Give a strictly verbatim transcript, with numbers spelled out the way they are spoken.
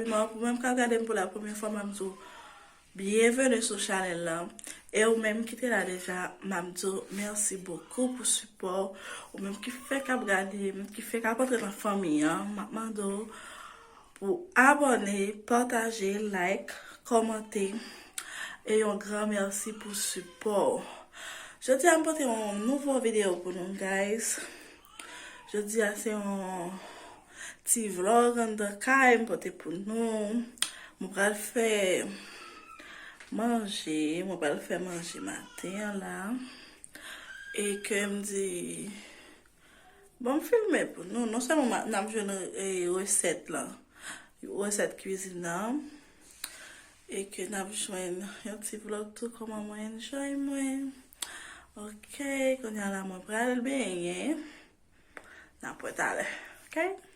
Pou menm k ap gade m pou la premyè fwa, m ap di w byenveni sou chanèl la. E ou menm ki te la deja, m ap di w mèsi bokou pou sipò w. Ou menm ki fèk ap gade m, ki fèk ap antre nan fanmi an, m ap mande w pou abòne, pataje, like, kòmante. E yon gran mèsi pou sipò w. Jodi a m pote yon nouvo videyo pou nou, guys. Jodi a se yon ti vlog anndan kay m pote pou nou. Mwen pral fè manje, mwen pral fè manje maten an la. E ke m di, bon, m filme pou nou. Non sèlman ma- n ap jwenn e, resèt lan, resèt kwizin nan, e ke n ap jwenn yon ti vlog tou kòman mwen enjoy mwen. Ok, kounye a la mwen pral benyen. N ap wè talè. Ok?